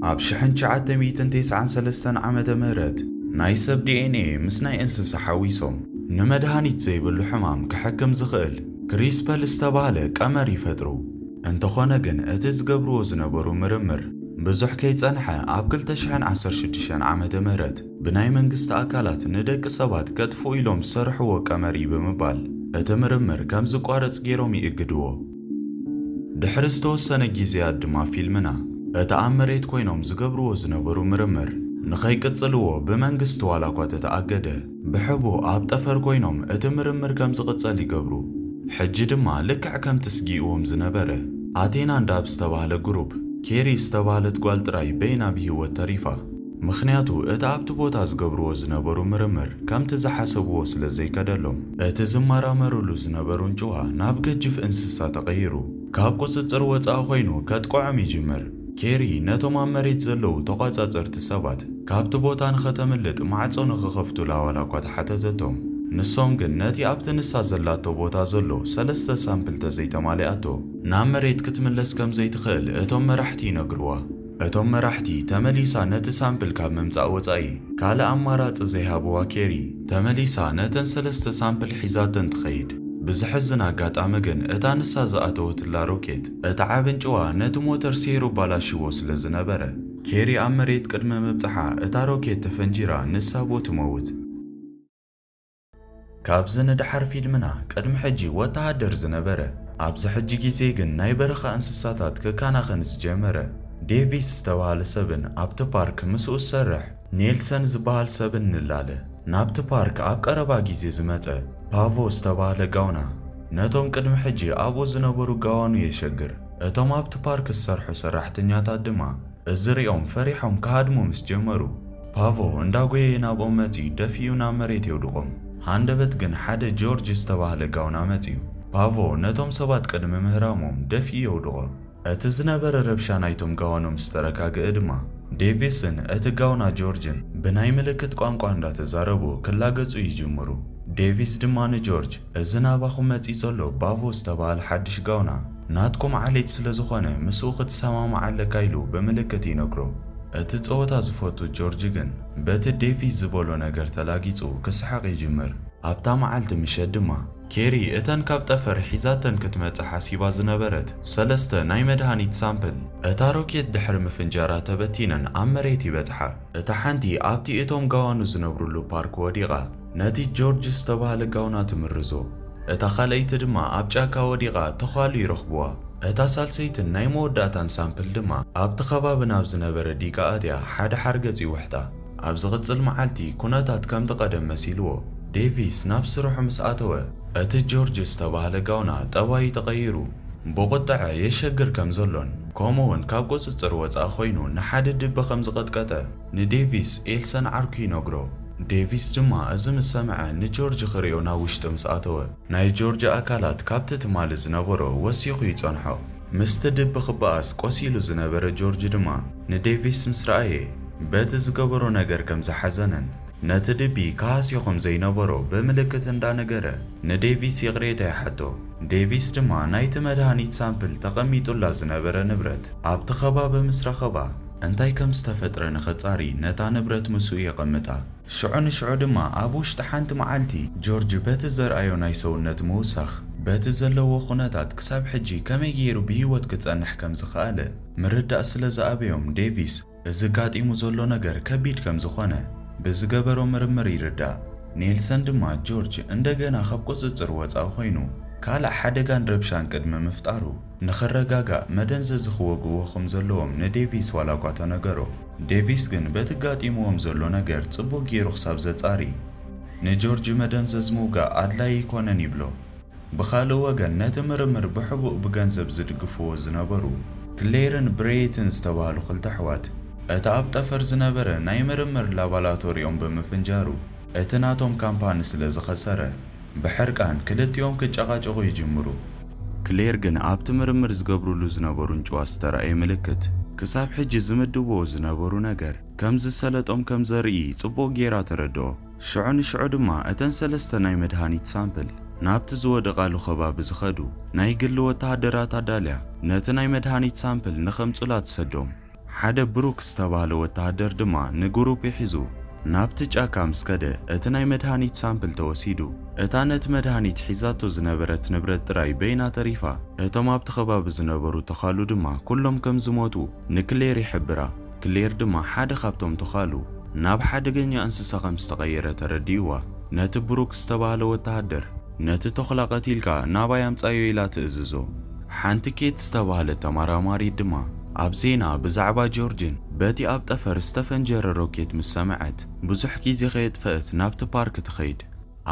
ኣብ ሽሕን ትሽዓተ ሚእትን ተስዓን ሰለስተን ዓመተ ምህረት ናይ ሰብ ዲ ኤን ኤ ምስ ናይ እንስሳ ሓዊሶም ንመድሃኒት ዘይብሉ ሕማም ክሕክም ዝኽእል ክሪስፐል ዝተባህለ ቀመር ይፈጥሩ። እንተኾነ ግን እቲ ዝገብርዎ ዝነበሩ ምርምር ብዙሕ ከይጸንሐ ኣብ ክልተ ሽሕን ዓሰርተ ሽዱሽተን ዓመተ ምህረት ብናይ መንግስቲ ኣካላት ንደቂ ሰባት ከጥፍኡ ኢሎም ዝሰርሕዎ ቀመር እዩ ብምባል እቲ ምርምር ከም ዝቋረጽ ገይሮም ይእግድዎ። ድሕሪ ዝተወሰነ ግዜያት ድማ ፊልምና እቲ ኣብ መሬት ኮይኖም ዝገብርዎ ዝነበሩ ምርምር ንኸይቅጽልዎ ብመንግስቲ ዋላ እኳ ተተኣገደ፣ ብሕቡእ ኣብ ጠፈር ኮይኖም እቲ ምርምር ከም ዝቕጸል ይገብሩ። ሕጂ ድማ ልክዕ ከምቲ ስጊእዎም ዝነበረ ኣቴና እንዳብ ዝተባህለ ግሩፕ ኬሪ ዝተባህለት ጓል ጥራይ በይና ብህይወት ተሪፋ። ምኽንያቱ እቲ ኣብቲ ቦታ ዝገብርዎ ዝነበሩ ምርምር ከምቲ ዝሓሰብዎ ስለ ዘይከደሎም፣ እቲ ዝመራመሩሉ ዝነበሩ እንጭዋ ናብ ገጅፍ እንስሳ ተቐይሩ። ካብ ቁጽጽር ወጻኢ ኮይኑ ከጥቅዖም ይጅምር። ኬሪ ነቶም ኣብ መሬት ዘለዉ ተቋጻጸርቲ ሰባት ካብቲ ቦታ ንኸተምልጥ ማዕጾ ንኽኸፍቱላ ዋላ እኳ ተሓተተቶም። ንሶም ግን ነቲ ኣብቲ ንሳ ዘላቶ ቦታ ዘሎ ሰለስተ ሳምፕል ተዘይተማሊኣቶ ናብ መሬት ክትምለስ ከም ዘይትኽእል እቶም መራሕቲ ይነግርዋ። እቶም መራሕቲ ተመሊሳ ነቲ ሳምፕል ካብ ምምጻእ ወጻኢ ካልእ ኣማራጺ ዘይሃብዋ ኬሪ፣ ተመሊሳ ነተን ሰለስተ ሳምፕል ሒዛተን ትኸይድ። ብዘሕዝን ኣጋጣሚ ግን እታ ንሳ ዝኣተወትላ ሮኬት እቲ ዓቢ እንጭዋ ነቲ ሞተር ሴሩ ኣባላሽዎ ስለ ዝነበረ፣ ኬሪ ኣብ መሬት ቅድሚ ምብጽሓ እታ ሮኬት ተፈንጂራ ንሳ ብኡ ትመውት። ካብዚ ንደሓር ፊልምና ቅድሚ ሕጂ ወተሃደር ዝነበረ፣ ኣብዚ ሕጂ ግዜ ግን ናይ በረኻ እንስሳታት ክከናኸን ዝጀመረ ዴቪስ ዝተባህለ ሰብን ኣብቲ ፓርክ ምስኡ ዝሰርሕ ኔልሰን ዝበሃል ሰብን ንላለ። ናብቲ ፓርክ ኣብ ቀረባ ግዜ ዝመጸ ፓቮ ዝተባህለ ጋውና ነቶም ቅድሚ ሕጂ ኣብኡ ዝነበሩ ጋዋኑ የሸግር። እቶም ኣብቲ ፓርክ ዝሰርሑ ሰራሕተኛታት ድማ እዚ ሪኦም ፈሪሖም ክሃድሙ ምስ ጀመሩ፣ ፓቮ እንዳጎየየ ናብኦም መጺኡ ደፊኡ ናብ መሬት የውድቖም። ሃንደበት ግን ሓደ ጆርጅ ዝተባህለ ጋውና መጺኡ። ፓቮ ነቶም ሰባት ቅድሚ ምህራሞም ደፊኡ የውድቖ። እቲ ዝነበረ ረብሻ ናይቶም ጋዋኖም ዝተረጋግአ ድማ፣ ዴቪስን እቲ ጋውና ጆርጅን ብናይ ምልክት ቋንቋ እንዳተዛረቡ ክላገጹ ይጅምሩ። ዴቪስ ድማ ንጆርጅ፣ "እዚ ናባኹም መጺእ ዘሎ ባቮ ዝተባህለ ሓድሽ ጋውና ናትኩም ዓሌት ስለ ዝኾነ ምስኡ ክትሰማማዕ ኣለካ" ኢሉ ብምልክት ይነግሮ። እቲ ጸወታ ዝፈቱ ጆርጅ ግን በቲ ዴቪስ ዝበሎ ነገር ተላጊጹ ክስሕቕ ይጅምር። ኣብታ መዓልቲ ምሸት ድማ ኬሪ እተን ካብ ጠፈር ሒዛተን ክትመጽእ ሓሲባ ዝነበረት ሰለስተ ናይ መድሃኒት ሳምፕል እታ ሮኬት ድሕሪ ምፍንጃራ ተበቲነን ኣብ መሬት ይበጽሓ። እታ ሓንቲ ኣብቲ እቶም ጋዋኑ ዝነብሩሉ ፓርክ ወዲቓ ነቲ ጆርጅ ዝተባህለ ጋውና ትምርዞ። እታ ካልኣይቲ ድማ ኣብ ጫካ ወዲቓ ተዃሉ ይረኽብዋ። እታ ሳልሰይትን ናይ መወዳእታን ሳምፕል ድማ ኣብቲ ከባቢ ናብ ዝነበረ ዲጋ ኣትያ ሓደ ሓርገጽ ይውሕጣ። ኣብ ዝቕጽል መዓልቲ ኩነታት ከምቲ ቀደም መሲልዎ ዴቪስ ናብ ስርሑ ምስ ኣተወ፣ እቲ ጆርጅ ዝተባህለ ጋውና ጠባዩ ተቐይሩ ብቑጥዐ የሸግር ከም ዘሎን ከምኡውን ካብ ቁጽጽር ወጻኢ ኮይኑ ንሓደ ድቢ ከም ዝቐጥቀጠ ንዴቪስ ኤልሰን ዓርኩ ይነግሮ። ዴቪስ ድማ እዚ ምስ ሰምዐ ንጆርጅ ክርእዮ ናብ ውሽጢ ምስ ኣተወ፣ ናይ ጆርጅ ኣካላት ካብቲ ትማሊ ዝነበሮ ወሲኹ ይጸንሖ። ምስቲ ድቢ ክበኣስ ቆሲሉ ዝነበረ ጆርጅ ድማ ንዴቪስ ምስ ረኣየ በቲ ዝገበሮ ነገር ከም ዝሓዘነን ነቲ ድቢ ክሃስዮ ከም ዘይነበሮ ብምልክት እንዳነገረ ንዴቪስ ይቕሬታ ይሓቶ። ዴቪስ ድማ ናይቲ መድሃኒት ሳምፕል ተቐሚጡላ ዝነበረ ንብረት ኣብቲ ከባቢ ምስ ረኸባ እንታይ ከም ዝተፈጥረ ንኸጻሪ ነታ ንብረት ምስኡ የቐምጣ። ሽዑ ንሽዑ ድማ ኣብ ውሽጢ ሓንቲ መዓልቲ ጆርጅ በቲ ዘርኣዮ ናይ ሰውነት ምውሳኽ በቲ ዘለዎ ኩነታት ክሳብ ሕጂ ከመይ ገይሩ ብህይወት ክጸንሕ ከም ዝኸኣለ ምርዳእ ስለ ዝኣበዮም ዴቪስ እዚ ጋጢሙ ዘሎ ነገር ከቢድ ከም ዝኾነ ብዝገበሮ ምርምር ይርዳእ። ኔልሰን ድማ ጆርጅ እንደገና ካብ ቁጽጽር ወጻኢ ኮይኑ ካልእ ሓደጋን ረብሻን ቅድሚ ምፍጣሩ ንኽረጋጋእ መደንዘዚ ክወግዎ ከም ዘለዎም ንዴቪስ ዋላ እኳ ተነገሮ። ዴቪስ ግን በቲ ጋጢምዎም ዘሎ ነገር ጽቡቕ ገይሩ ክሳብ ዘጻሪ ንጆርጅ መደንዘዝ ምውጋእ ኣድላዪ ኣይኮነን ይብሎ። ብኻልእ ወገን ነቲ ምርምር ብሕቡእ ብገንዘብ ዝድግፍዎ ዝነበሩ ክሌርን ብሬትን ዝተባህሉ ክልተ ኣሕዋት እቲ ኣብ ጠፈር ዝነበረ ናይ ምርምር ላባላቶሪኦም ብምፍንጃሩ እቲ ናቶም ካምፓኒ ስለ ዝኸሰረ ብሕርቃን ክልቲኦም ክጨቓጨቑ ይጅምሩ። ክሌር ግን ኣብቲ ምርምር ዝገብሩሉ ዝነበሩ እንጭዋ ዝተራእየ ምልክት ክሳብ ሕጂ ዝምድብዎ ዝነበሩ ነገር ከም ዝሰለጦም ከም ዘርኢ ጽቡቕ ጌራ ተረድኦ። ሽዑ ንሽዑ ድማ እተን ሰለስተ ናይ መድሃኒት ሳምፕል ናብቲ ዝወደቓሉ ከባቢ ዝኸዱ ናይ ግሊ ወተሃደራት ኣዳልያ ነቲ ናይ መድሃኒት ሳምፕል ንኸምጹላ ትሰዶም። ሓደ ብሩክ ዝተባህለ ወተሃደር ድማ ንግሩፕ ሒዙ ናብቲ ጫካ ምስ ከደ፣ እቲ ናይ መድሃኒት ሳምፕል ተወሲዱ። እታ ነቲ መድሃኒት ሒዛቶ ዝነበረት ንብረት ጥራይ በይና ተሪፋ። እቶም ኣብቲ ከባቢ ዝነበሩ ተኻሉ ድማ ኩሎም ከም ዝሞቱ ንክሌር ይሕብራ። ክሌር ድማ ሓደ ካብቶም ተኻሉ ናብ ሓደገኛ እንስሳ ከም ዝተቐየረ ተረዲእዋ። ነቲ ብሩክ ዝተባህለ ወተሃደር፣ "ነቲ ተኹላ ቀቲልካ ናባይ ኣምጻዮ" ኢላ ትእዝዞ። ሓንቲ ኬት ዝተባህለት ተመራማሪት ድማ ኣብ ዜና ብዛዕባ ጆርጅን በቲ ኣብ ጠፈር ዝተፈንጀረ ሮኬት ምስ ሰምዐት፣ ብዙሕ ግዜ ከየጥፈአት ናብቲ ፓርክ ትኸይድ።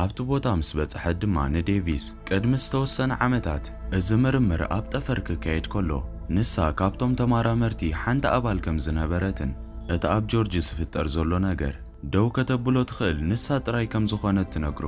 ኣብቲ ቦታ ምስ በጽሐት ድማ ንዴቪስ፣ ቅድሚ ዝተወሰነ ዓመታት እዚ ምርምር ኣብ ጠፈር ክካየድ ከሎ፣ ንሳ ካብቶም ተመራመርቲ ሓንቲ ኣባል ከም ዝነበረትን እቲ ኣብ ጆርጅ ዝፍጠር ዘሎ ነገር ደው ከተብሎ ትኽእል ንሳ ጥራይ ከም ዝኾነት ትነግሮ።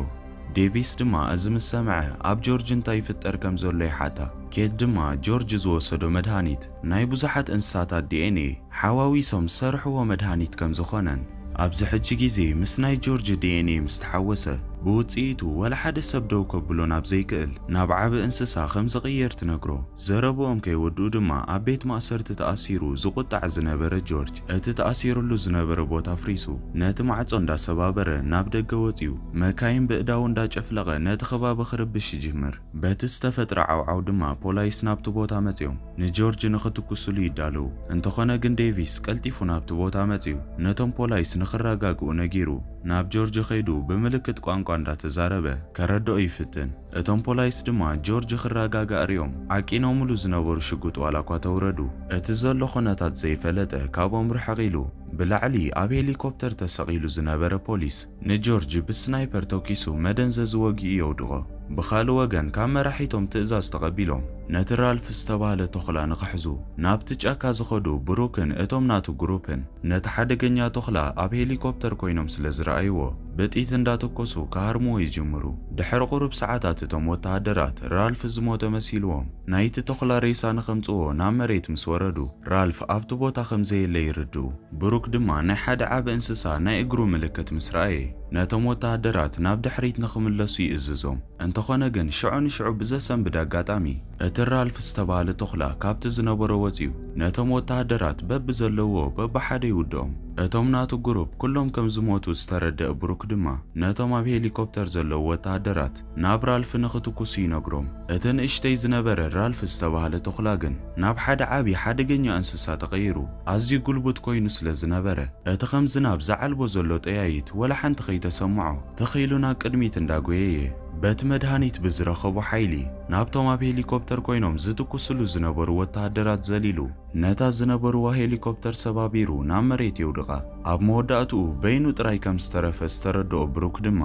ዴቪስ ድማ እዚ ምስ ሰምዐ፣ ኣብ ጆርጅ እንታይ ይፍጠር ከም ዘሎ ይሓታ። ኬት ድማ ጆርጅ ዝወሰዶ መድሃኒት ናይ ብዙሓት እንስሳታት ዲኤንኤ ሓዋዊሶም ዝሰርሕዎ መድሃኒት ከም ዝኾነን፣ ኣብዚ ሕጂ ግዜ ምስ ናይ ጆርጅ ዲኤንኤ ምስ ተሓወሰ፣ ብውጽኢቱ ወላ ሓደ ሰብ ደው ከብሎ ናብ ዘይክእል ናብ ዓቢ እንስሳ ከም ዝቕየር ትነግሮ። ዘረብኦም ከይወድኡ ድማ ኣብ ቤት ማእሰርቲ ተኣሲሩ ዝቑጣዕ ዝነበረ ጆርጅ፣ እቲ ተኣሲሩሉ ዝነበረ ቦታ ኣፍሪሱ፣ ነቲ ማዕጾ እንዳሰባበረ ናብ ደገ ወጺኡ፣ መካይን ብእዳዉ እንዳጨፍለቐ ነቲ ከባቢ ክርብሽ ይጅምር። በቲ ዝተፈጥረ ዓውዓው ድማ ፖላይስ ናብቲ ቦታ መጺኦም ንጆርጅ ንኽትኩስሉ ይዳለዉ። እንተኾነ ግን ዴቪስ ቀልጢፉ ናብቲ ቦታ መጺኡ ነቶም ፖላይስ ንኽረጋግኡ ነጊሩ፣ ናብ ጆርጅ ከይዱ ብምልክት ቋንቋ እንዳተዛረበ ከረድኦ ይፍትን። እቶም ፖላይስ ድማ ጆርጅ ክረጋጋእ ርእዮም ዓቂኖምሉ ዝነበሩ ሽጉጥ ዋላ እኳ ተውረዱ፣ እቲ ዘሎ ኹነታት ዘይፈለጠ ካብኦም ርሕቕ ኢሉ ብላዕሊ ኣብ ሄሊኮፕተር ተሰቒሉ ዝነበረ ፖሊስ ንጆርጅ ብስናይፐር ተኲሱ መደንዘዚ ወጊኡ የውድቖ። ብኻልእ ወገን ካብ መራሒቶም ትእዛዝ ተቐቢሎም ነቲ ራልፍ ዝተባህለ ተኹላ ንኽሕዙ ናብቲ ጫካ ዝኸዱ ብሩክን እቶም ናቱ ግሩፕን ነቲ ሓደገኛ ተኹላ ኣብ ሄሊኮፕተር ኮይኖም ስለ ዝረኣይዎ ብጥይት እንዳተኮሱ ክሃርምዎ ይጅምሩ። ድሕሪ ቁሩብ ሰዓታት እቶም ወተሃደራት ራልፍ ዝሞተ መሲልዎም ናይቲ ተኹላ ሬሳ ንኸምጽዎ ናብ መሬት ምስ ወረዱ ራልፍ ኣብቲ ቦታ ከም ዘየለ ይርድኡ። ብሩክ ድማ ናይ ሓደ ዓቢ እንስሳ ናይ እግሩ ምልክት ምስ ረኣየ፣ ነቶም ወተሃደራት ናብ ድሕሪት ንኽምለሱ ይእዝዞም። እንተኾነ ግን ሽዑ ንሽዑ ብዘሰንብድ ኣጋጣሚ እቲ ራልፍ ዝተባህለ ተኹላ ካብቲ ዝነበሮ ወጺኡ ነቶም ወተሃደራት በብዘለውዎ በብሓደ ይውድኦም። እቶም ናቱ ግሩፕ ኩሎም ከም ዝሞቱ ዝተረደአ ብሩክ ድማ ነቶም ኣብ ሄሊኮፕተር ዘለዉ ወተሃደራት ናብ ራልፍ ንኽትኩሱ ይነግሮም። እቲ ንእሽተይ ዝነበረ ራልፍ ዝተባህለ ተኹላ ግን ናብ ሓደ ዓቢ ሓደገኛ እንስሳ ተቐይሩ ኣዝዩ ጉልቡት ኮይኑ ስለ ዝነበረ፣ እቲ ከም ዝናብ ዝዓልቦ ዘሎ ጠያይት ወላ ሓንቲ ከይተሰምዖ ትኽ ኢሉ ናብ ቅድሚት እንዳጎየየ በቲ መድሃኒት ብዝረኸቦ ሓይሊ ናብቶም ኣብ ሄሊኮፕተር ኮይኖም ዝትኩስሉ ዝነበሩ ወተሃደራት ዘሊሉ ነታ ዝነበርዋ ሄሊኮፕተር ሰባቢሩ ናብ መሬት የውድቓ። ኣብ መወዳእትኡ በይኑ ጥራይ ከም ዝተረፈ ዝተረድኦ ብሩክ ድማ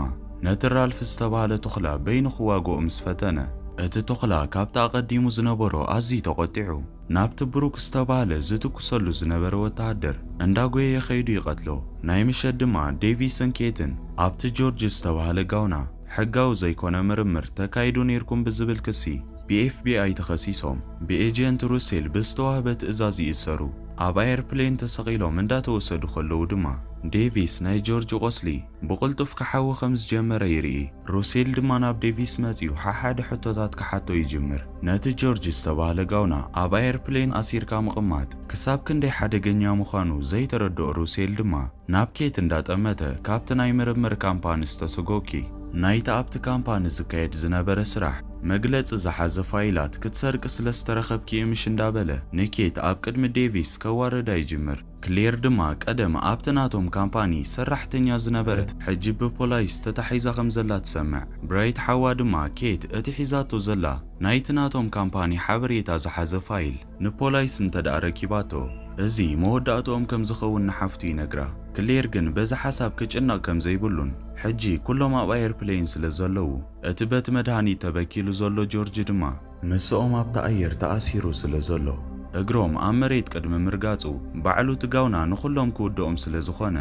ነቲ ራልፍ ዝተባህለ ተኹላ በይኑ ክዋግኦ ምስ ፈተነ፣ እቲ ተኹላ ካብቲ ኣቐዲሙ ዝነበሮ ኣዝዩ ተቖጢዑ ናብቲ ብሩክ ዝተባህለ ዝትኩሰሉ ዝነበረ ወተሃደር እንዳጎየየ ከይዱ ይቐትሎ። ናይ ምሸት ድማ ዴቪስን ኬትን ኣብቲ ጆርጅ ዝተባህለ ጋውና ሕጋዊ ዘይኮነ ምርምር ተካይዱ ነይርኩም ብዝብል ክሲ ብኤፍቢኣይ ተኸሲሶም ብኤጀንት ሩሴል ብዝተዋህበ ትእዛዝ ይእሰሩ። ኣብ ኣየርፕሌን ተሰቒሎም እንዳተወሰዱ ከለዉ ድማ ዴቪስ ናይ ጆርጅ ቆስሊ ብቕልጡፍ ክሓዊ ከም ዝጀመረ ይርኢ። ሩሴል ድማ ናብ ዴቪስ መጺኡ ሓሓደ ሕቶታት ክሓቶ ይጅምር። ነቲ ጆርጅ ዝተባህለ ጋውና ኣብ ኣየርፕሌን ኣሲርካ ምቕማጥ ክሳብ ክንደይ ሓደገኛ ምዃኑ ዘይተረድኦ ሩሴል ድማ ናብ ኬት እንዳጠመተ ካብቲ ናይ ምርምር ካምፓኒ ዝተሰጎኪ ናይቲ ኣብቲ ካምፓኒ ዝካየድ ዝነበረ ስራሕ መግለጺ ዝሓዘ ፋይላት ክትሰርቂ ስለ ዝተረኸብኪ ምሽ እንዳበለ ንኬት ኣብ ቅድሚ ዴቪስ ከዋርዳ ይጅምር። ክሌር ድማ ቀደም ኣብቲ ናቶም ካምፓኒ ሰራሕተኛ ዝነበረት ሕጂ ብፖላይስ ተታሒዛ ከም ዘላ ትሰምዕ። ብራይት ሓዋ ድማ ኬት እቲ ሒዛቶ ዘላ ናይቲ ናቶም ካምፓኒ ሓበሬታ ዝሓዘ ፋይል ንፖላይስ እንተ ደኣ ረኪባቶ፣ እዚ መወዳእትኦም ከም ዝኸውን ንሓፍቱ ይነግራ። ክሌር ግን በዚ ሓሳብ ክጭነቕ ከም ዘይብሉን ሕጂ ኩሎም ኣብ ኣየርፕሌን ስለ ዘለዉ፣ እቲ በቲ መድሃኒት ተበኪሉ ዘሎ ጆርጅ ድማ ምስኦም ኣብቲ ኣየር ተኣሲሩ ስለ ዘሎ፣ እግሮም ኣብ መሬት ቅድሚ ምርጋጹ ባዕሉ እቲ ጋውና ንኹሎም ክውድኦም ስለ ዝኾነ፣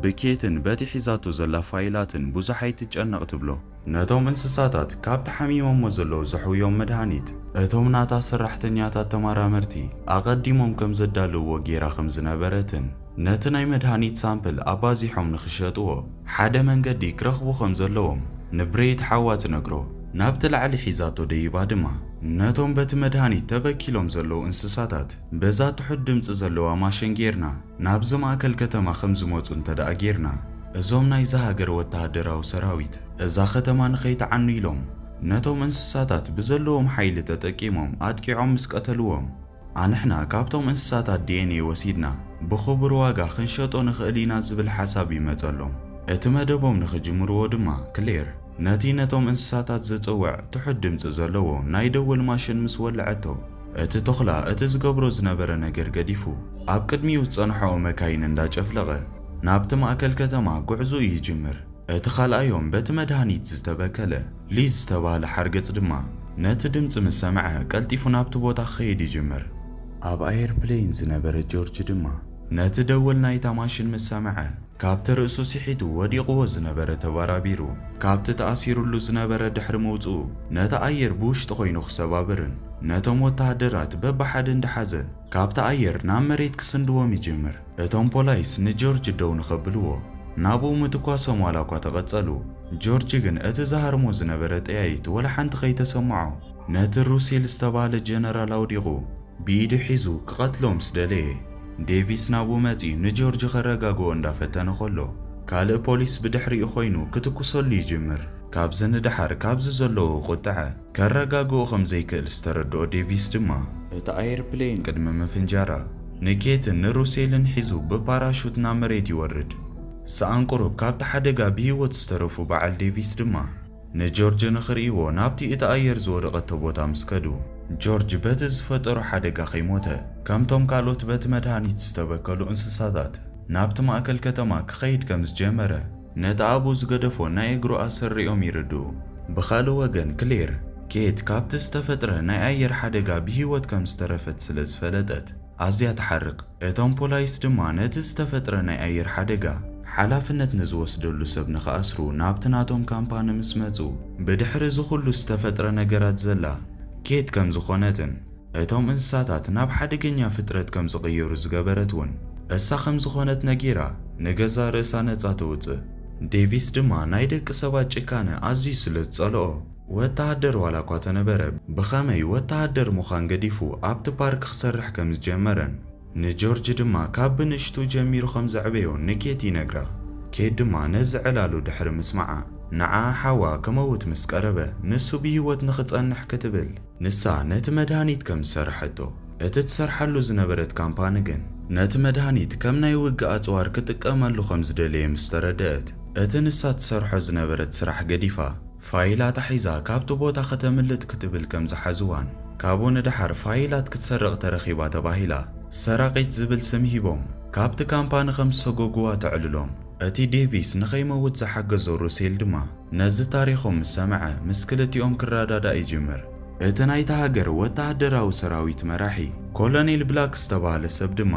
ብኬትን በቲ ሒዛቶ ዘላ ፋይላትን ብዙሕ ኣይትጨነቕ ትብሎ። ነቶም እንስሳታት ካብቲ ሓሚሞሞ ዘለዉ ዘሕውዮም መድሃኒት እቶም ናታ ሰራሕተኛታት ተመራመርቲ ኣቐዲሞም ከም ዘዳልውዎ ጌራ ከም ዝነበረትን ነቲ ናይ መድሃኒት ሳምፕል ኣባዚሖም ንኽሸጥዎ ሓደ መንገዲ ክረኽቡ ከም ዘለዎም ንብሬይት ሓዋ ትነግሮ። ናብቲ ላዕሊ ሒዛቶ ደይባ ድማ ነቶም በቲ መድሃኒት ተበኪሎም ዘለዉ እንስሳታት በዛ ትሑት ድምጺ ዘለዋ ማሽን ጌርና ናብዚ ማእከል ከተማ ከም ዝመጹ እንተ ደኣ ጌርና፣ እዞም ናይዛ ሃገር ወተሃደራዊ ሰራዊት እዛ ከተማ ንኸይትዓኑ ኢሎም ነቶም እንስሳታት ብዘለዎም ሓይሊ ተጠቂሞም ኣጥቂዖም ምስ ቀተልዎም፣ ኣንሕና ካብቶም እንስሳታት ዲ ኤን ኤ ወሲድና ብኽቡር ዋጋ ክንሸጦ ንኽእል ኢና ዝብል ሓሳብ ይመጸሎም። እቲ መደቦም ንኽጅምርዎ ድማ ክሌር ነቲ ነቶም እንስሳታት ዘጸውዕ ትሑት ድምጺ ዘለዎ ናይ ደወል ማሽን ምስ ወልዐቶ፣ እቲ ተኹላ እቲ ዝገብሮ ዝነበረ ነገር ገዲፉ ኣብ ቅድሚኡ ዝጸንሖ መካይን እንዳጨፍለቐ ናብቲ ማእከል ከተማ ጉዕዞኡ ይጅምር። እቲ ካልኣዮም በቲ መድሃኒት ዝተበከለ ሊዝ ዝተባህለ ሓርገጽ ድማ ነቲ ድምጺ ምስ ሰምዐ ቀልጢፉ ናብቲ ቦታ ክኸይድ ይጅምር። ኣብ ኣየር ፕሌን ዝነበረ ጆርጅ ድማ ነቲ ደወል ናይታ ማሽን ምስ ሰምዐ ካብቲ ርእሱ ስሒቱ ወዲቕዎ ዝነበረ ተባራቢሩ ካብቲ ተኣሲሩሉ ዝነበረ ድሕሪ ምውጽኡ ነቲ ኣየር ብውሽጢ ኮይኑ ክሰባብርን ነቶም ወተሃደራት በብሓደ እንዳሓዘ ካብቲ ኣየር ናብ መሬት ክስንድዎም ይጅምር። እቶም ፖላይስ ንጆርጅ ደው ንኸብልዎ ናብኡ ምትኳሶም ዋላ እኳ ተቐጸሉ፣ ጆርጅ ግን እቲ ዝሃርሞ ዝነበረ ጠያይት ወላ ሓንቲ ከይተሰምዖ ነቲ ሩሴል ዝተባህለ ጀነራል ኣውዲቑ ብኢዱ ሒዙ ክቐትሎ ምስ ደለየ፣ ዴቪስ ናብኡ መጺኡ ንጆርጅ ከረጋግኦ እንዳፈተነ ከሎ፣ ካልእ ፖሊስ ብድሕሪኡ ኮይኑ ክትኩሰሉ ይጅምር። ካብዚ ንደሓር ካብዚ ዘለዎ ቁጥዐ ከረጋግኦ ከም ዘይክእል ዝተረድኦ ዴቪስ ድማ፣ እቲ ኣየር ፕሌን ቅድሚ ምፍንጃራ ንኬትን ንሩሴልን ሒዙ ብፓራሹት ናብ መሬት ይወርድ። ሰኣን ቁሩብ ካብቲ ሓደጋ ብህይወት ዝተረፉ በዓል ዴቪስ ድማ ንጆርጅ ንኽርእይዎ ናብቲ እቲ ኣየር ዝወደቐቶ ቦታ ምስ ከዱ፣ ጆርጅ በቲ ዝፈጠሮ ሓደጋ ከይሞተ፣ ከምቶም ካልኦት በቲ መድሃኒት ዝተበከሉ እንስሳታት ናብቲ ማእከል ከተማ ክኸይድ ከም ዝጀመረ፣ ነቲ ኣብኡ ዝገደፎ ናይ እግሩ ኣሰር ሪኦም ይርድኡ። ብኻልእ ወገን ክሌር፣ ኬት ካብቲ ዝተፈጥረ ናይ ኣየር ሓደጋ ብህይወት ከም ዝተረፈት ስለ ዝፈለጠት ኣዝያ ትሓርቕ። እቶም ፖላይስ ድማ ነቲ ዝተፈጥረ ናይ ኣየር ሓደጋ ሓላፍነት ንዝወስደሉ ሰብ ንኽኣስሩ ናብቲ ናቶም ካምፓኒ ምስ መጹ፣ ብድሕሪ እዚ ኩሉ ዝተፈጥረ ነገራት ዘላ ኬት ከም ዝኾነትን እቶም እንስሳታት ናብ ሓደገኛ ፍጥረት ከም ዝቕየሩ ዝገበረት እውን እሳ ከም ዝኾነት ነጊራ ንገዛ ርእሳ ነጻ ተውጽእ። ዴቪስ ድማ ናይ ደቂ ሰባት ጭካነ ኣዝዩ ስለ ዝጸልኦ፣ ወተሃደር ዋላ እኳ ተነበረ፣ ብኸመይ ወተሃደር ምዃን ገዲፉ ኣብቲ ፓርክ ክሰርሕ ከም ዝጀመረን ንጆርጅ ድማ ካብ ብንእሽቱ ጀሚሩ ከም ዘዕበዮ ንኬት ይነግራ። ኬት ድማ ነዚ ዕላሉ ድሕሪ ምስማዓ፣ ንዓ ሓዋ ክመውት ምስ ቀረበ፣ ንሱ ብህይወት ንኽጸንሕ ክትብል ንሳ ነቲ መድሃኒት ከም ዝሰርሐቶ፣ እቲ ትሰርሓሉ ዝነበረት ካምፓኒ ግን ነቲ መድሃኒት ከም ናይ ውግእ ኣጽዋር ክጥቀመሉ ከም ዝደለየ ምስ ተረድአት፣ እቲ ንሳ ትሰርሖ ዝነበረት ስራሕ ገዲፋ ፋይላታ ሒዛ ካብቲ ቦታ ከተምልጥ ክትብል ከም ዝሓዝዋን፣ ካብኡ ንደሓር ፋይላት ክትሰርቕ ተረኺባ ተባሂላ ሰራቒት ዝብል ስም ሂቦም ካብቲ ካምፓኒ ከም ዝሰጎግዋ ተዕልሎም። እቲ ዴቪስ ንኸይመውት ዝሓገዞ ሩሴል ድማ ነዚ ታሪኾም ምስ ሰምዐ ምስ ክልቲኦም ክረዳዳእ ይጅምር። እቲ ናይታ ሃገር ወተሃደራዊ ሰራዊት መራሒ ኮሎኔል ብላክ ዝተባህለ ሰብ ድማ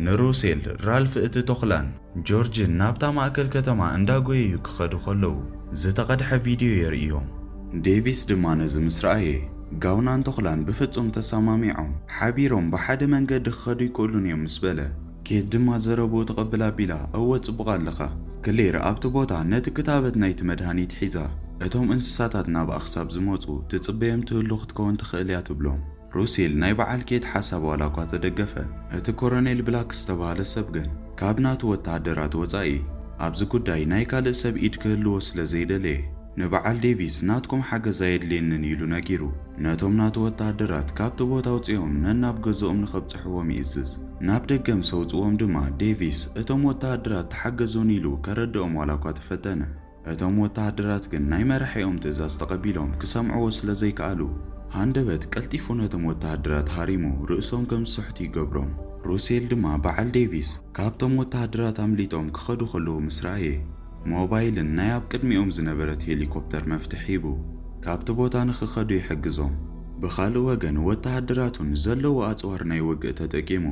ንሩሴል፣ ራልፍ እቲ ተኹላን ጆርጅን ናብታ ማእከል ከተማ እንዳጎየዩ ክኸዱ ከለዉ ዝተቐድሐ ቪድዮ የርእዮም። ዴቪስ ድማ ነዚ ምስ ረኣየ፣ ጋውናን ተኹላን ብፍጹም ተሰማሚዖም ሓቢሮም ብሓደ መንገዲ ክኸዱ ኣይክእሉን እዮም ምስ በለ፣ ኬት ድማ ዘረብኡ ተቐብላ ኣቢላ፣ እወ ጽቡቕ ኣለኻ። ክሌር ኣብቲ ቦታ ነቲ ክታበት ናይቲ መድሃኒት ሒዛ፣ እቶም እንስሳታት ናብኣ ክሳብ ዝመጹ ትጽበዮም ትህሉ ክትከውን ትኽእል እያ ትብሎም። ሩሴል ናይ በዓል ኬት ሓሳብ ዋላ እኳ ተደገፈ፣ እቲ ኮሎኔል ብላክ ዝተባህለ ሰብ ግን ካብ ናቱ ወተሃደራት ወጻኢ ኣብዚ ጉዳይ ናይ ካልእ ሰብ ኢድ ክህልዎ ስለ ዘይደለየ፣ ንበዓል ዴቪስ ናትኩም ሓገዝ ኣየድልየንን ኢሉ ነጊሩ፣ ነቶም ናቱ ወተሃደራት ካብቲ ቦታ ኣውጺኦም ነናብ ገዝኦም ንኸብጽሕዎም ይእዝዝ። ናብ ደገ ምስ ኣውጽዎም ድማ ዴቪስ እቶም ወተሃደራት ተሓገዙኒ ኢሉ ከረድኦም ዋላ እኳ ተፈተነ፣ እቶም ወተሃደራት ግን ናይ መራሒኦም ትእዛዝ ተቐቢሎም ክሰምዕዎ ስለ ዘይከኣሉ፣ ሃንደበት ቀልጢፉ ነቶም ወተሃደራት ሃሪሙ ርእሶም ከም ዝስሕቱ ይገብሮም። ሩሴል ድማ በዓል ዴቪስ ካብቶም ወተሃደራት ኣምሊጦም ክኸዱ ከለዉ ምስ ረኣየ፣ ሞባይልን ናይ ኣብ ቅድሚኦም ዝነበረት ሄሊኮፕተር መፍትሕ ሂቡ ካብቲ ቦታ ንኽኸዱ ይሕግዞም። ብኻልእ ወገን ወተሃደራቱን ዘለዎ ኣጽዋር ናይ ውግእ ተጠቂሙ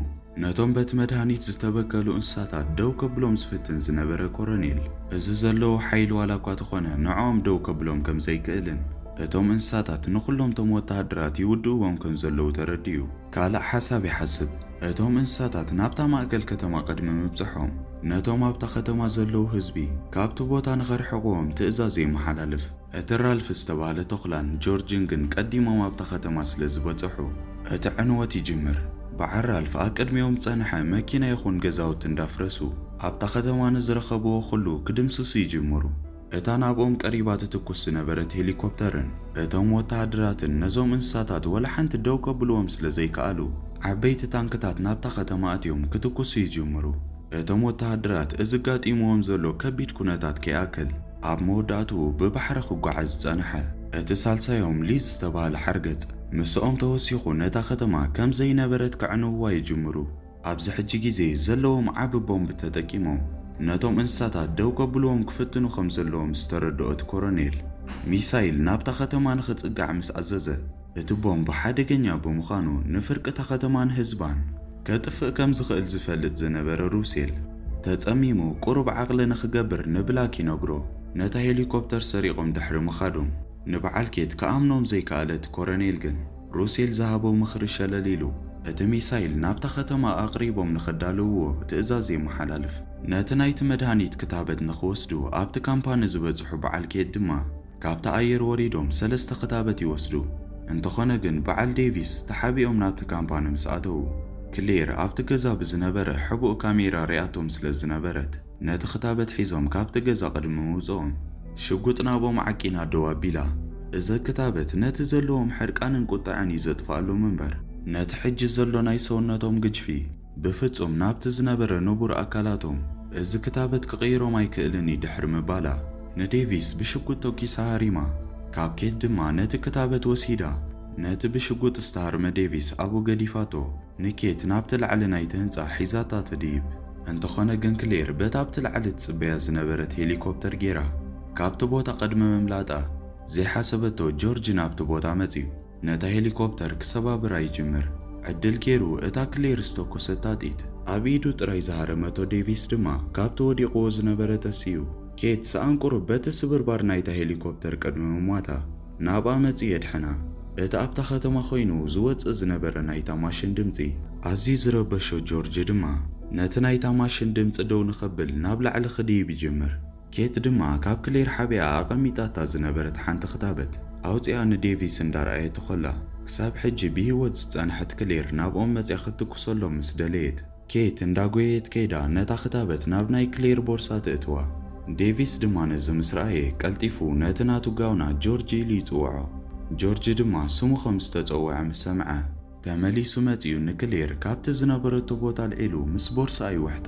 ነቶም በቲ መድሃኒት ዝተበከሉ እንስሳታት ደው ከብሎም ዝፍትን ዝነበረ ኮሎኔል፣ እዚ ዘለዎ ሓይሊ ዋላ እኳ ተኾነ ንዕኦም ደው ከብሎም ከም ዘይክእልን እቶም እንስሳታት ንኹሎም እቶም ወተሃደራት ይውድእዎም ከም ዘለዉ ተረዲኡ ካልእ ሓሳብ ይሓስብ። እቶም እንስሳታት ናብታ ማእከል ከተማ ቅድሚ ምብጽሖም ነቶም ኣብታ ከተማ ዘለዉ ህዝቢ ካብቲ ቦታ ንኸርሕቕዎም ትእዛዝ የመሓላልፍ። እቲ ራልፍ ዝተባህለ ተኹላን ጆርጅን ግን ቀዲሞም ኣብታ ከተማ ስለ ዝበጽሑ፣ እቲ ዕንወት ይጅምር። በዓል ራልፍ ኣብ ቅድሚኦም ዝጸንሐ መኪና ይኹን ገዛውቲ እንዳፍረሱ፣ ኣብታ ከተማ ንዝረኸብዎ ኩሉ ክድምስሱ ይጅምሩ። እታ ናብኦም ቀሪባ ትትኩስ ዝነበረት ሄሊኮፕተርን እቶም ወተሃደራትን ነዞም እንስሳታት ወላ ሓንቲ ደው ከብልዎም ስለ ዘይከኣሉ፣ ዓበይቲ ታንክታት ናብታ ከተማ ኣትዮም ክትኩሱ ይጅምሩ። እቶም ወተሃደራት እዚ ጋጢምዎም ዘሎ ከቢድ ኩነታት ከይኣክል፣ ኣብ መወዳእትኡ ብባሕሪ ክጓዓዝ ዝጸንሐ እቲ ሳልሳዮም ሊዝ ዝተባህለ ሓርገጽ ምስኦም ተወሲኹ ነታ ከተማ ከም ዘይነበረት ከዕንውዋ ይጅምሩ። ኣብዚ ሕጂ ግዜ ዘለዎም ዓቢ ቦምብ ተጠቂሞም ነቶም እንስሳታት ደው ከብልዎም ክፍትኑ ከም ዘለዎም ዝተረድኦ እቲ ኮረኔል፣ ሚሳይል ናብታ ከተማ ንኽጽጋዕ ምስ ኣዘዘ፣ እቲ ቦምብ ሓደገኛ ብምዃኑ ንፍርቂ እታ ከተማን ህዝባን ከጥፍእ ከም ዝኽእል ዝፈልጥ ዝነበረ ሩሴል፣ ተጸሚሙ ቁሩብ ዓቕሊ ንኽገብር ንብላክ ይነግሮ። ነታ ሄሊኮፕተር ሰሪቖም ድሕሪ ምኻዶም፣ ንበዓል ኬት ክኣምኖም ዘይከኣለ እቲ ኮረኔል ግን፣ ሩሴል ዝሃቦ ምኽሪ ሸለል ኢሉ፣ እቲ ሚሳይል ናብታ ከተማ ኣቕሪቦም ንኸዳልውዎ ትእዛዝ የመሓላልፍ። ነቲ ናይቲ መድሃኒት ክታበት ንኽወስዱ ኣብቲ ካምፓኒ ዝበጽሑ በዓል ኬት ድማ፣ ካብቲ ኣየር ወሪዶም ሰለስተ ክታበት ይወስዱ። እንተኾነ ግን በዓል ዴቪስ ተሓቢኦም ናብቲ ካምፓኒ ምስ ኣተዉ፣ ክሌር ኣብቲ ገዛ ብዝነበረ ሕቡእ ካሜራ ሪኣቶም ስለ ዝነበረት፣ ነቲ ክታበት ሒዞም ካብቲ ገዛ ቅድሚ ምውጽኦም፣ ሽጉጥ ናብኦም ዓቂና ደው ኣቢላ። እዚ ክታበት ነቲ ዘለዎም ሕርቃንን ቁጥዐን እዩ ዘጥፍኣሎም እምበር፣ ነቲ ሕጂ ዘሎ ናይ ሰውነቶም ግጅፊ ብፍጹም ናብቲ ዝነበረ ንቡር ኣካላቶም እዚ ክታበት ክቕይሮም ኣይክእልን እዩ ድሕሪ ምባላ፣ ንዴቪስ ብሽጉጥ ተኲሳ ሃሪማ። ካብ ኬት ድማ ነቲ ክታበት ወሲዳ፣ ነቲ ብሽጉጥ ዝተሃርመ ዴቪስ ኣብኡ ገዲፋቶ፣ ንኬት ናብቲ ላዕሊ ናይቲ ህንጻ ሒዛታ ትድይብ። እንተኾነ ግን ክሌር በታ ኣብቲ ላዕሊ ትጽበያ ዝነበረት ሄሊኮፕተር ጌራ፣ ካብቲ ቦታ ቅድሚ ምምላጣ፣ ዘይሓሰበቶ ጆርጅ ናብቲ ቦታ መጺኡ። ነታ ሄሊኮፕተር ክሰባብራ ይጅምር። ዕድል ጌሩ እታ ክሌር ዝተኮሰታ ጢት ኣብ ኢዱ ጥራይ ዝሃረመቶ ዴቪስ ድማ ካብቲ ወዲቕዎ ዝነበረ ተሲኡ፣ ኬት ሰኣን ቁሩብ በቲ ስብርባር ናይታ ሄሊኮፕተር ቅድሚ ምሟታ ናብኣ መጺኡ የድሕና። እቲ ኣብታ ከተማ ኮይኑ ዝወጽእ ዝነበረ ናይታ ማሽን ድምጺ ኣዝዩ ዝረበሾ ጆርጅ ድማ ነቲ ናይታ ማሽን ድምጺ ደው ንኸብል ናብ ላዕሊ ክድይብ ይጅምር። ኬት ድማ ካብ ክሌር ሓቢኣ ኣቐሚጣታ ዝነበረት ሓንቲ ክታበት ኣውጺኣ ንዴቪስ እንዳረኣየቶ ከላ፣ ክሳብ ሕጂ ብህይወት ዝጸንሐት ክሌር ናብኦም መጺኣ ክትትኩሰሎም ምስ ደለየት፣ ኬት እንዳጎየየት ከይዳ ነታ ክታበት ናብ ናይ ክሌር ቦርሳ ትእትዋ። ዴቪስ ድማ ነዚ ምስ ረኣየ ቀልጢፉ ነቲ ናቱ ጋውና ጆርጅ ኢሉ ይጽውዖ። ጆርጅ ድማ ስሙ ከም ዝተጸውዐ ምስ ሰምዐ፣ ተመሊሱ መጺኡ ንክሌር ካብቲ ዝነበረቶ ቦታ ኣልዒሉ ምስ ቦርስኣ ይውሕጣ።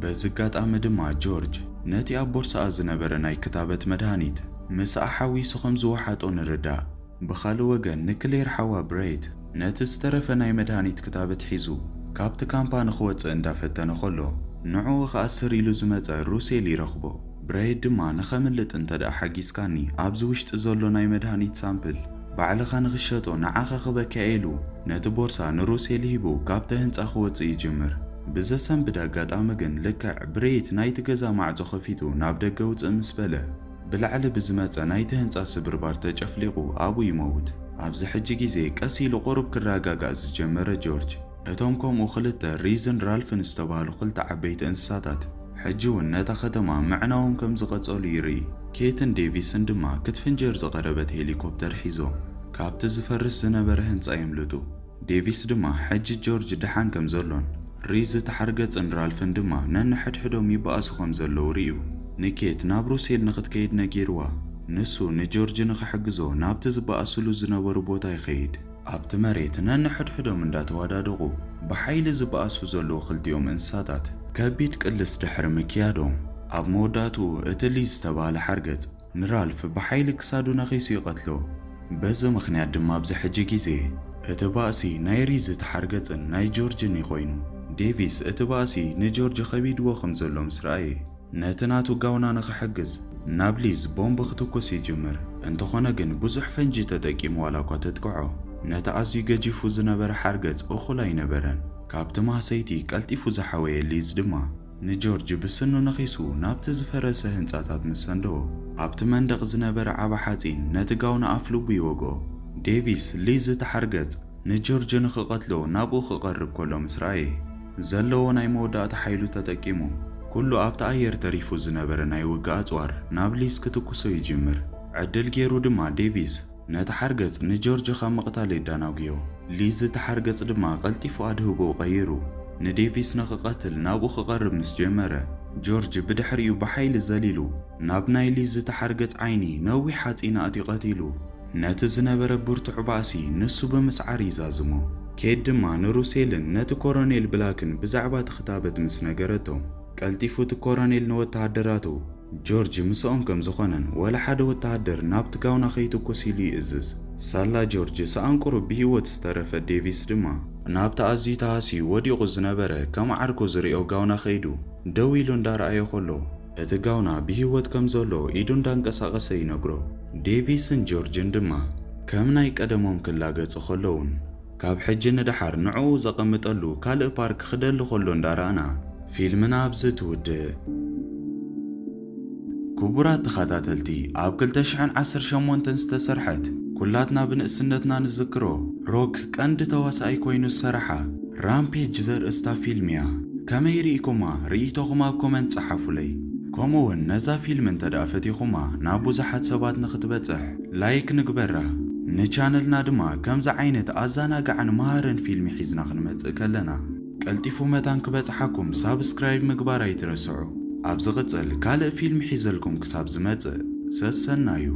በዚ ኣጋጣሚ ድማ ጆርጅ ነቲ ኣብ ቦርስኣ ዝነበረ ናይ ክታበት መድሃኒት ምስኣ ሓዊሱ ከም ዝወሓጦ ንርዳእ። ብኻልእ ወገን ንክሌር ሓዋ ብሬት ነቲ ዝተረፈ ናይ መድሃኒት ክታበት ሒዙ ካብቲ ካምፓኒ ክወጽእ እንዳፈተነ ከሎ፣ ንዕኡ ክኣስር ኢሉ ዝመጸ ሩሴል ይረኽቦ። ብሬት ድማ ንኸምልጥ እንተ ደኣ ሓጊዝካኒ ኣብዚ ውሽጢ ዘሎ ናይ መድሃኒት ሳምፕል ባዕልኻ ንኽሸጦ ንዓኻ ክበካ ኢሉ ነቲ ቦርሳ ንሩሴል ሂቡ ካብቲ ህንጻ ክወጽእ ይጅምር። ብዘሰንብድ ኣጋጣሚ ግን ልክዕ ብሬት ናይቲ ገዛ ማዕጾ ከፊቱ ናብ ደገ ውጽእ ምስ በለ ብላዕሊ ብዝመጸ ናይቲ ህንጻ ስብርባር ተጨፍሊቑ ኣብኡ ይመውት። ኣብዚ ሕጂ ግዜ ቀስ ኢሉ ቁሩብ ክረጋጋእ ዝጀመረ ጆርጅ እቶም ከምኡ ክልተ ሪዝን ራልፍን ዝተባህሉ ክልተ ዓበይቲ እንስሳታት ሕጂ እውን ነታ ከተማ ምዕናዎም ከም ዝቐጸሉ ይርኢ። ኬትን ዴቪስን ድማ ክትፍንጀር ዝቐረበት ሄሊኮፕተር ሒዞም ካብቲ ዝፈርስ ዝነበረ ህንጻ የምልጡ። ዴቪስ ድማ ሕጂ ጆርጅ ደሓን ከም ዘሎን ሪዝ ተሓርገጽን ራልፍን ድማ ነንሕድሕዶም ይበኣሱ ከም ዘለዉ ርእዩ ንኬት ናብ ሩሴል ንኽትከይድ ነጊርዋ። ንሱ ንጆርጅ ንኽሕግዞ ናብቲ ዝበኣስሉ ዝነበሩ ቦታ ይኸይድ። ኣብቲ መሬት ነንሕድሕዶም እንዳተዋዳደቑ ብሓይሊ ዝበኣሱ ዘለዉ ክልቲኦም እንስሳታት ከቢድ ቅልስ ድሕሪ ምክያዶም፣ ኣብ መወዳእትኡ እቲ ሊዝ ዝተባህለ ሓርገጽ ንራልፍ ብሓይሊ ክሳዱ ነኺሱ ይቐትሎ። በዚ ምኽንያት ድማ ኣብዚ ሕጂ ግዜ እቲ ባእሲ ናይ ሪዝ ተሓርገጽን ናይ ጆርጅን እዩ ኮይኑ። ዴቪስ እቲ ባእሲ ንጆርጅ ኸቢድዎ ከም ዘሎ ምስ ረኣየ፣ ነቲ ናቱ ጋውና ንኽሕግዝ ናብ ሊዝ ቦምብ ክትኩስ ይጅምር። እንተኾነ ግን ብዙሕ ፈንጂ ተጠቂሙ ዋላ እኳ ተጥቅዖ፣ ነቲ ኣዝዩ ገጂፉ ዝነበረ ሓርገጽ እኹል ኣይነበረን። ካብቲ ማህሰይቲ ቀልጢፉ ዝሓወየ ሊዝ ድማ ንጆርጅ ብስኑ ነኺሱ ናብቲ ዝፈረሰ ህንጻታት ምስ ሰንደዎ፣ ኣብቲ መንደቕ ዝነበረ ዓቢ ሓጺን ነቲ ጋውና ኣፍ ልቡ ይወግኦ። ዴቪስ ሊዝ ተሓርገጽ ንጆርጅ ንኽቐትሎ ናብኡ ክቐርብ ከሎ ምስ ረኣየ፣ ዘለዎ ናይ መወዳእታ ሓይሉ ተጠቂሙ ኩሉ ኣብቲ ኣየር ተሪፉ ዝነበረ ናይ ውግእ ኣጽዋር ናብ ሊዝ ክትኩሶ ይጅምር። ዕድል ገይሩ ድማ ዴቪስ ነቲ ሓርገጽ ንጆርጅ ካብ ምቕታል የዳናጉዮ። ሊዝ እቲ ሓርገጽ ድማ ቀልጢፉ ኣድህቦኡ ቀይሩ ንዴቪስ ንኽቐትል ናብኡ ክቐርብ ምስ ጀመረ፣ ጆርጅ ብድሕሪኡ ብሓይሊ ዘሊሉ ናብ ናይ ሊዝ እቲ ሓርገጽ ዓይኒ ነዊሕ ሓጺን ኣእትዩ ቀቲሉ። ነቲ ዝነበረ ብርቱዕ ባእሲ ንሱ ብምስዓር ይዛዝሞ። ኬት ድማ ንሩሴልን ነቲ ኮሮኔል ብላክን ብዛዕባ እቲ ክታበት ምስ ነገረቶም፣ ቀልጢፉ እቲ ኮሮኔል ንወተሃደራቱ ጆርጅ ምስኦም ከም ዝኾነን ወላ ሓደ ወተሃደር ናብቲ ጋውና ከይትኩስ ኢሉ ይእዝዝ። ሳላ ጆርጅ ሰኣን ቁሩብ ብህይወት ዝተረፈ ዴቪስ ድማ ናብቲ ኣዝዩ ተሃስዩ ወዲቑ ዝነበረ ከም ዓርኩ ዝሪኦ ጋውና ከይዱ ደው ኢሉ እንዳረኣዮ ከሎ፣ እቲ ጋውና ብህይወት ከም ዘሎ ኢዱ እንዳንቀሳቐሰ ይነግሮ። ዴቪስን ጆርጅን ድማ ከም ናይ ቀደሞም ክላገጹ ከለውን ካብ ሕጂ ንደሓር ንዕኡ ዘቐምጠሉ ካልእ ፓርክ ክደሊ ከሎ እንዳረኣና ፊልምና ኣብዚ ትውድእ። ክቡራት ተኸታተልቲ፣ ኣብ ክልተ ሽሕን ዓሰርተ ሸሞንተን ዝተሰርሐት ኩላትና ብንእስነትና ንዝክሮ ሮክ ቀንዲ ተዋሳኣይ ኮይኑ ዝሰረሓ ራምፔጅ ዘርእስታ ፊልም እያ። ከመይ ርኢኩማ? ርኢቶኹም ኣብ ኮመንት ጸሓፉለይ። ከምኡ እውን ነዛ ፊልም እንተ ደኣ ፈቲኹማ ናብ ብዙሓት ሰባት ንኽትበጽሕ ላይክ ንግበራ። ንቻነልና ድማ ከምዚ ዓይነት ኣዘናጋዕን መሃርን ፊልም ሒዝና ክንመጽእ ከለና ቀልጢፉ መታን ክበጽሓኩም ሳብስክራይብ ምግባር ኣይትረስዑ። ኣብ ዝቕጽል ካልእ ፊልም ሒዘልኩም ክሳብ ዝመጽእ ሰሰናዩ።